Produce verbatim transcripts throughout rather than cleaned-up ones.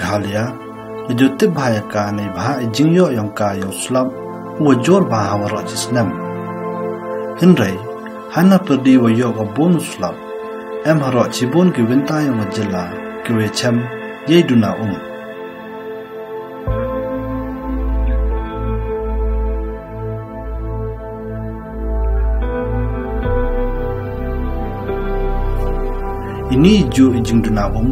Meghalaya, la ju tip bha ïa ka neibhah i jingïoh ïong ka ïa u slap u wa jur bha ha waroh chi snem. Hynrei, hana pyrdi wa ïoh ka bun u slap, em haroh chibun ki wynta ïong ka jylla ki wa chem ïa i duna um. Ini i ju i jingduna um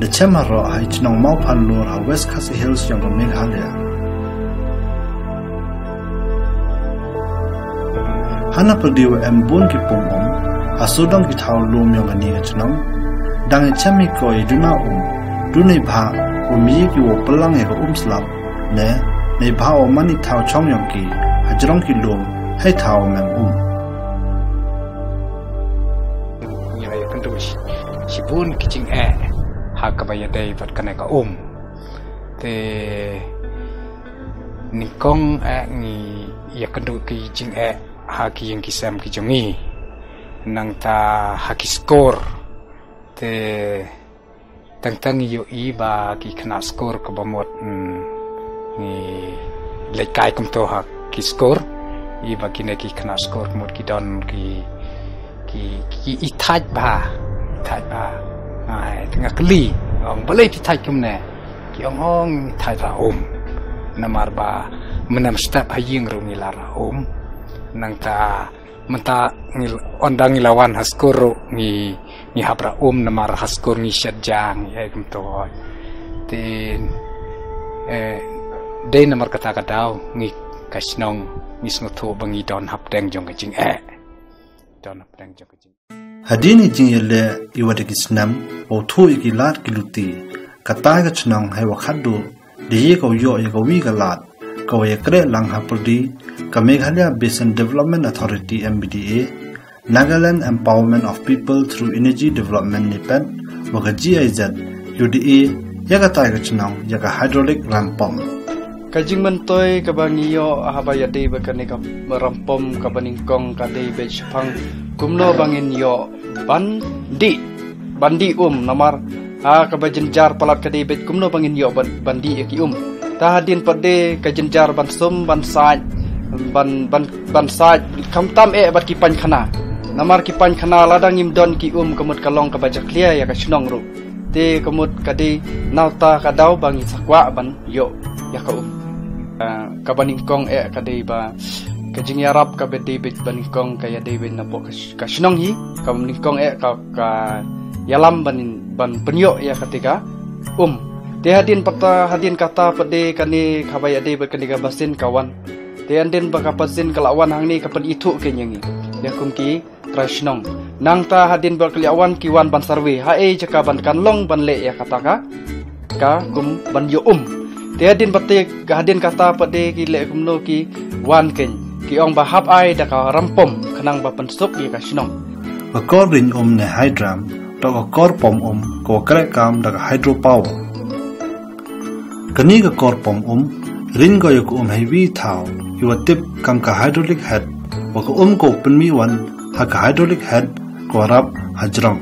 da chem haroh ha i chnong Mawphanlur ha West Khasi Hills ïong ka Meghalaya. Hana pyrdi wa em bun ki pung um ha sudong ki thaw lum ïong kani ka chnong. Dang i chem i ko i duna um, du neibhah wa mih ki wa pynlang ïa ka um slap, ne neibhah wa man i thaw chong ïong ki ha jrong ki lum hei thaw mem um. Ngi la ïa kynduh shi, shibun ki jingeh ha kaba ïadei bad kane ka um. Te nyngkong eh ngi ïa kynduh ki jingeh ha ki ïing ki sem ki jong ngi. Nangta ha ki skur. Te tang tang ïohi ba ki khynnah skur kaba mut, mm, ngi leit kai kumto ha ki skur. I ba kine ki khynnah skur mut ki don ki, ki, ki i thait bha, i thait bha. Ai, te nga kylli, ong balei phi thait kumne. Ki ong ong thait ra um. Namar ba mynne mynstep ha ïing ruh ngi la ra um. Nangta mynta ngi, ynda ngi la wan ha skur ruh ngi, ngi hap ra um namar ha skur ngi shet ja ngi ai kumto. Te, eh, dei namar kata ka daw ngi ka shnong ngi sngewthuh ba ngi don hapdeng jong ka jingeh. Don hapdeng jong ka jingeh. Hadien i jingïaleh i wa da ki snem, wa u thuh i ki lad ki luti, kata ka chnong hei wa khadduh da ïa ka u ïoh ïa ka wi ka lad ka wa ïa kreh lang ha pyrdi ka Meghalaya Basin Development Authority, M B D A, Nagaland Empowerment of People Through Energy Development, NEPED, wa ka G I Z, U D A, ïa kata ka chnong ïa ka hydraulic ram pump. Ka jingmyntoi kaba ngi ïoh haba ïadei bad kane ka ram pump kaba nyngkong ka dei bad shaphang kumno ba ngin ïoh ban dih, ban dih um namar ha kaba jynjar palat ka dei bad kumno ba ngin ïoh ban, ban dih ïa ki um. Ta hadien pat de ka jynjar ban sum, ban sait, ban, ban, ban sait khamtam eh bad ki painkhana. Namar ki painkhana lada ngim don ki um ka mut ka long kaba jakhlia ïa ka shnong ruh. Te ka mut ka dei nangta ka daw ba ngi sa kwah ban ïoh ïa ka um. Ah, kaba nyngkong eh ka dei ba ka jingïarap kaba dei bad ba nyngkong ka ïadei bad napoh ka sh-, ka shnong hi, kaba nyngkong eh ka, ka ïalam ban, ban pynïoh ïa kata ka um. Te hadien pat ta, hadien kata pat de kane kaba ïadei bad kane ka basin ka wan. Te hadien ba ka basin ka la wan hangne ka pynithuh kein ïa ngi ïa kum ki trai shnong. Nangta hadien ba ki la wan ki wan ban survey ha ei jaka ban kan long ban leh ïa kata ka, ka kum ban ïoh um. Te hadien ba te, hadien kata pat de ki leh kumno ki wan kein ki ong ba hap ai da ka ram pump khnang ba pynsuk ïa ka shnong. Ka kor ring um ne hydram, da ka kor pump um ka wa kreh kam da ka hydropower. Kane ka kor pump um ring ko ïa ka um hei wi thaw i wa tip kam ka hydraulic head, wa ka um ko pynmih wan ha ka hydraulic head ko rap ha jrong.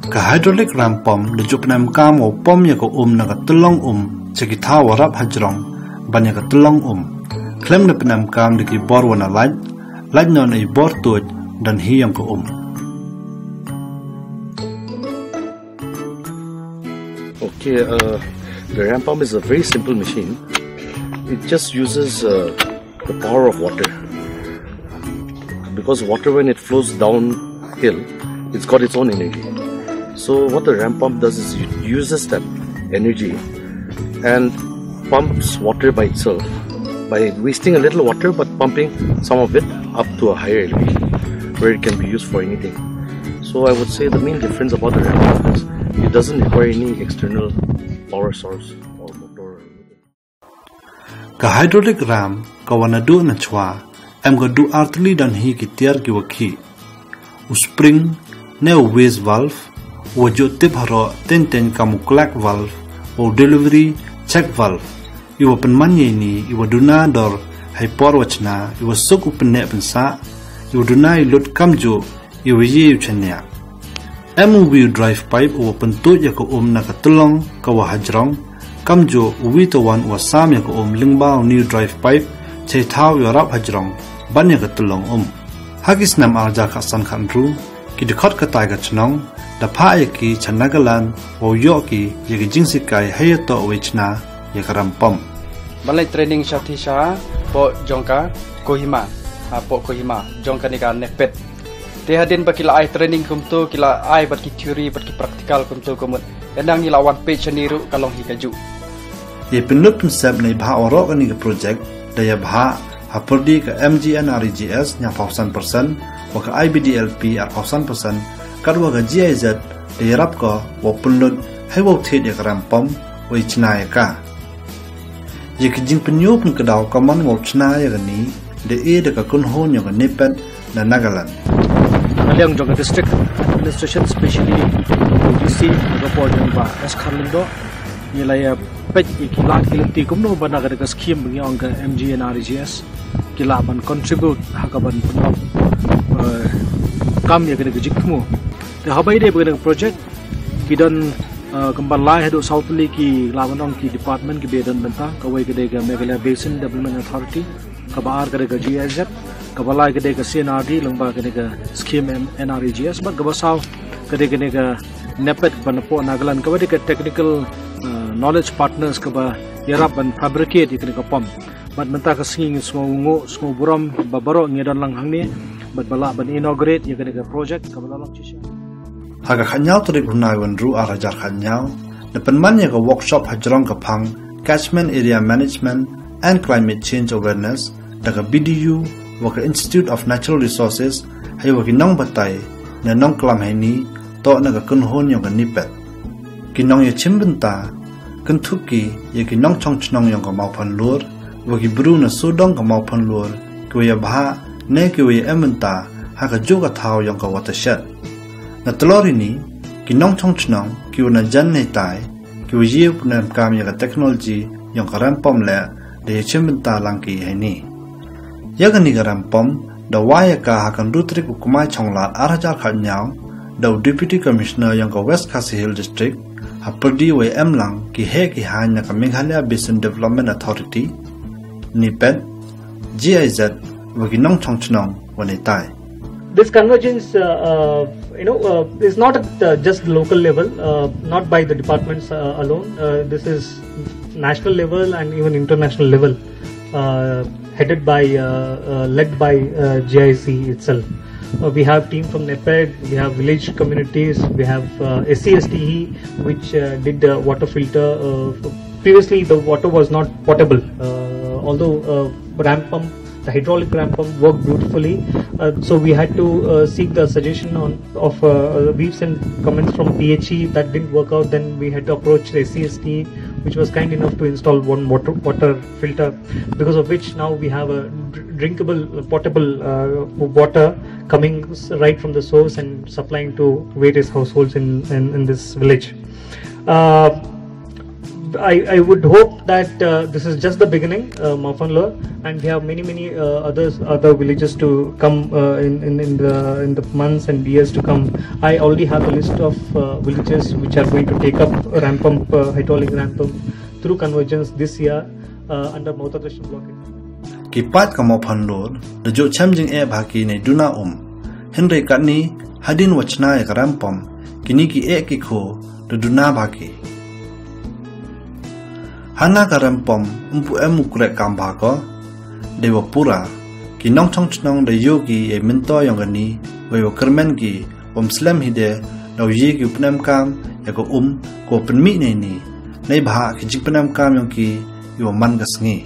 Ka hydraulic ram pump da ju pyndonkam wa pump ïa ka um na ka tyllong um cha ki thaw wa rap ha jrong ban ïa ka tyllong um. Khlem da pyndonkam da ki bor wa na lait, lait noh na i bor tuid don hi ïong ka um. Okay, uh, the ram pump is a very simple machine. It just uses, uh, the power of water. Because water, when it flows downhill, it's got its own energy. So what the ram pump does is it uses that energy and pumps water by itself by wasting a little water but pumping some of it up to a higher elevation where it can be used for anything. So I would say the main difference about the ram pump is it doesn't require any external power source or motor or anything. Ka hydraulic ram ka wa naduh nachwa em ka duh artylli don hi ki tiar ki wa khih. U spring ne u waste valve, u wa ju tip haroh teng teng kam u collect valve, u delivery check valve. I wa pynman ïa ini, i wa duna dor hei por wa chna, i wa suk u pynneh pynsah, i wa duna i lut kamjuh, i wa ïeh u chaniah. Em uwi u drive pipe uwa pyntuid ïa ka um na ka tyllong kawa hajrong, kamjooh uwi tawon uwa sam ïa ka um lyngba uni u drive pipe, chei thaw ïarap hajrong ban ïa ka tyllong um. Ha ki snem ar hajar khatsan khatynru, ki dkhot katai ka chnong da phah ïa ki cha Nagaland wow ïoh ki ïa ki jingsikai hei ïatoh uwei chna ïa ka rem pom. Ban leit training sha Thisha, poh jong ka Kohima, ha, poh Kohima jong kane ka NEPED. Te hadien ba ki la ai training kumto, ki la ai bad ki theory bad ki practical kumto kumut. Te nang ngi la wan peit shane ruh ka long hi kajuh. Ïa pynlut pynsep neibhah waroh kane ka project da ïabhah hapyrdi ka MGNREGS hynñiewphew san percent, wa ka IBDLP arphew san percent, katwa ka GIZ da ïarap ka wow pynlut hei wow thied ïa ka rem pom wei chna ïa ka. Ïa ka jingpynïoh pynkdaw ka mon wow chna ïa kane da e da ka kynhun ïa ka NEPED na Nagaland. Na ka liang jong ka district administration, specially DC, ka por jong Bah S Kharlyngdoh, ngi la ïa peit ïa ki lad ki lynti kumno ba na ka scheme ba ngi ong ka MGNREGS ki lah ban contribute ha ka ban pynlong, eh, kam ïa kane ka jingthmu. Te haba ïadei bad kane ka project ki don, eh, kumba lai haduh saw tylli ki, lah ban ong, ki department kiba don bynta. Kawei ka dei ka Meghalaya Basin Development Authority, kaba ar ka dei ka GIZ, kaba lai ka dei ka CNRD lyngba kane ka scheme M-, NREGS, bad kaba saw ka dei kane ka NEPED ba napoh Nagaland, kaba dei ka technical, eh, knowledge partners kaba ïarap ban fabricate ïa kane ka pom. Bad mynta ka sngi ngi sngewnguh, sngew burom ba baroh ngi don lang hangne bad ba lah ban inaugurate ïa kane ka project kaba la long shisha. Ha ka khatynñiaw tarik u Naiwieng ar hajar khatynñiaw, da pynman ïa ka workshop hajrong ka phang Catchment Area Management and Climate Change Awareness da ka BDU wa ka Institute of Natural Resources, heiwa ki nongbatai ne nongklam heini toh na ka kynhun yong ka NEPED. Ki nongïashim bynta kynthup ki ïa ki nongchong chnong yong ka Mawphanlur, wa ki bru na sawdong ka Mawphanlur, kiwa ïabhah ne kiwa ïa em bynta ha kajuh ka thaw yong ka watershed. Na tlor ini, ki nongchong chnong kiwa na jan ne tai, kiwa ïa pyndonkam ïa ka technology yong ka rem pom leh, da ïashim bynta lang ki heini. Ïa kane ka rem pom da wai ïa ka ha ka hynriew tarik u Kmaichonglad ar hajar khatynñiaw da u Deputy Commissioner yong ka West Khasi Hills District, hapyrdi wei em lang ki heh ki haiñ na ka Meghalaya Basin Development Authority, NEPED, GIZ, wa ki nongchong chnong wa neitai. This convergence, uh, uh, you know, uh, is not at, uh, just the local level, uh, not by the departments, uh, alone. Uh, this is national level and even international level, uh, headed by, uh, uh, led by, uh, GIC itself. Uh, we have team from NEPED, we have village communities, we have, uh, SCSTE, which, uh, did the water filter. Uh, previously, the water was not potable, uh, although, uh, rem pom, the hydraulic rem pom worked beautifully. Uh, so we had to, uh, seek the suggestion on, of, uh, uh, we've sent comments from PHE that didn't work out. Then we had to approach the SCSTE, which was kind enough to install one water, water filter, because of which now we have a dr-, drinkable, uh, potable, uh, water coming s-, right from the source and supplying to various households in, in, in this village. Uh, I, I would hope that, uh, this is just the beginning, uh, Mawphanlur, and we have many, many, uh, others, other villages to come, uh, in, in, in the, in the months and years to come. I already have a list of, uh, villages which are going to take up rem pom, uh, hydraulic rem pom through convergence this year, uh, under Mawtadarshan block. Ki paid ka Mawphanlur da juh chem jingeh bha ki nei duna um. Hynrei katni hadien wa chna ïa ka rem pom, kini ki eh ki kho da duna bha ki. Hana ka rem pom ym pu em u krek kam bha ko. Dei wa pura ki nongchong chnong da ïoh ki ei mynta yong kani, wei wa kyrmen ki wam slem hi de, da u ïa ki u pynemkam ïa ka um ko pynmih nei ni. Neibhah ki jingpynemkam yong ki ïa u man ka sngi.